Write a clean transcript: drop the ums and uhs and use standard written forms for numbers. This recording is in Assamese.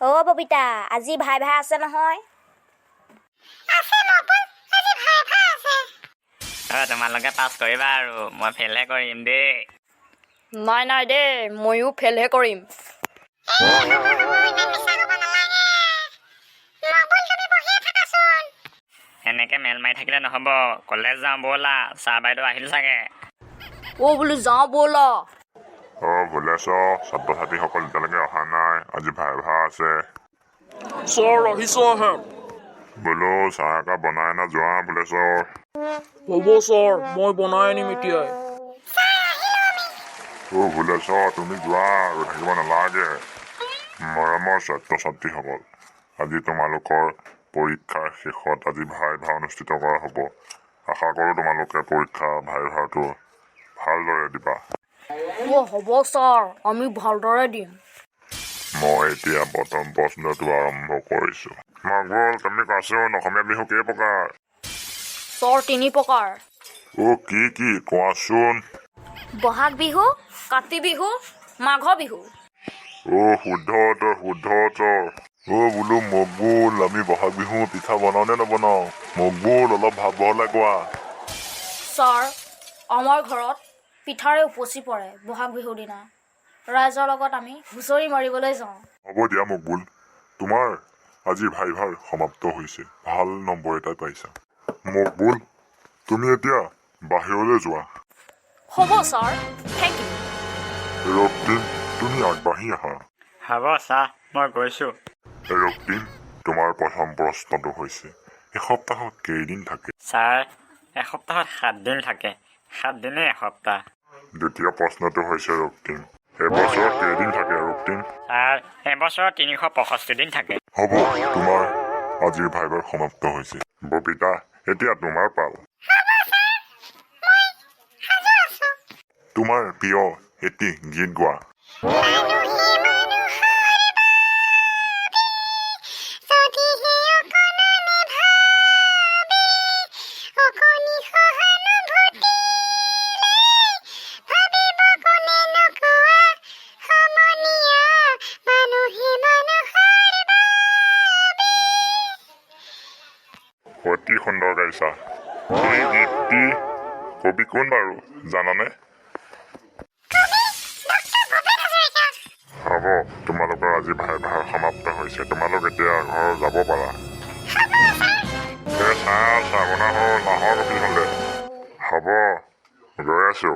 অ' ববিতা, আজি ভাইভা আছে নহয়? আছে মকবুল, আজি ভাইভা আছে। অ' তোমালোকে পাছ কৰিবা আৰু মই ফেইলহে কৰিম দেই। নাই নাই দেই, ময়ো ফেইলহে কৰিম। এই হ'ব হ'ব, ইমান মিছা ক'ব নালাগে। মকবুল, তুমি বহিয়ে থাকাচোন। এনেকে মেল মাৰি থাকিলে নহ'ব, কলেজ যাওঁ ব'লা। ছাৰ বাইদেউ আহিল চাগে। অ' বোলো যাওঁ ব'লা। অ' ভুলেশ্বৰ, ছাত্ৰ ছাত্ৰীসকল এতিয়ালৈকে অহা নাই, আজি ভাইভা আছে। ছাৰ, আহিছোঁ আহেন। বোলো চাহ একাপ বনাই আনা যোৱা ভুলেশ্বৰ। হ'ব ছাৰ, মই বনাই আনিম এতিয়াই। অ' ভুলেশ্বৰ, তুমি যোৱা আৰু থাকিব নালাগে। মৰমৰ ছাত্ৰ ছাত্ৰীসকল, আজি তোমালোকৰ পৰীক্ষাৰ শেষত আজি ভাইভা অনুষ্ঠিত কৰা হ'ব। আশা কৰোঁ তোমালোকে পৰীক্ষা ভাইভাটো ভালদৰে দিবা। অ' হ'ব ছাৰ, আমি ভালদৰে দিম। মই এতিয়া প্ৰথম প্ৰশ্নটো আৰম্ভ কৰিছোঁ। মকবুল, তুমি কোৱাচোন, অসমীয়া বিহু কেই প্ৰকাৰ? ছাৰ, তিনি প্ৰকাৰ। অ' কি কি কোৱাচোন? বহাগ বিহু, কাতি বিহু, মাঘ বিহু। অ' শুদ্ধ উত্তৰ, শুদ্ধ উত্তৰ। অ' বোলো মকবুল, আমি বহাগ বিহু পিঠা বনাওঁ নে নবনাওঁ? মকবুল, অলপ ভাৱ বহলাই কোৱা। ছাৰ, আমাৰ ঘৰত পিঠাৰে উপচি পৰে বহাগ বিহুৰ দিনা। ৰাইজৰ লগত আমি হুঁচৰি মাৰিবলৈ যাওঁ। হ'ব দিয়া মকবুল, তোমাৰ আজি ভাইভাৰ সমাপ্ত হৈছে। ভাল নম্বৰ এটাই পাইছা। মকবুল, তুমি এতিয়া বাহিৰলৈ যোৱা। হ'ব ছাৰ, thank U. Raktim, তুমি আগবাঢ়ি আহা। হ'ব ছাৰ, মই গৈছোঁ। ৰক্তিম, তোমাৰ প্ৰথম প্ৰশ্নটো হৈছে, এসপ্তাহত কেইদিন থাকে? ছাৰ, এসপ্তাহত 7 দিন থাকে, 7 দিনেই এসপ্তাহ। দ্বিতীয় প্ৰশ্নটো হৈছে ৰক্তিম, এবছৰত কেইদিন থাকে ৰক্তিম? ছাৰ, এবছৰত 365 দিন থাকে। হ'ব, তোমাৰ আজিৰ ভাইভাৰ সমাপ্ত হৈছে। ববিতা, এতিয়া তোমাৰ পাল। মই সাজু আছো। তোমাৰ প্ৰিয় এটি গীত গোৱা। মানুহে মানুহৰ বাবে যদিহে অকণো নেভাবে, অকণি সহানুভূতিৰে ভাবিব কোনে নোকোৱা সমনীয়া, মানুহে মানুহৰ বাবে। অতি সুন্দৰ গাইছা। এই গীতটি কবি কোন বাৰু জানানে? কবি ডক্টৰ ভূপেন হাজৰিকা। হ'ব, তোমালোকৰ আজি ভাইভাৰ সমাপ্ত হৈছে। তোমালোক এতিয়া ঘৰ যাব পাৰা। হ'ব ছাৰ। এ ছাৰ, চাহ বনা হ'ল, আহক অফিচলৈ। হ'ব, গৈ আছো।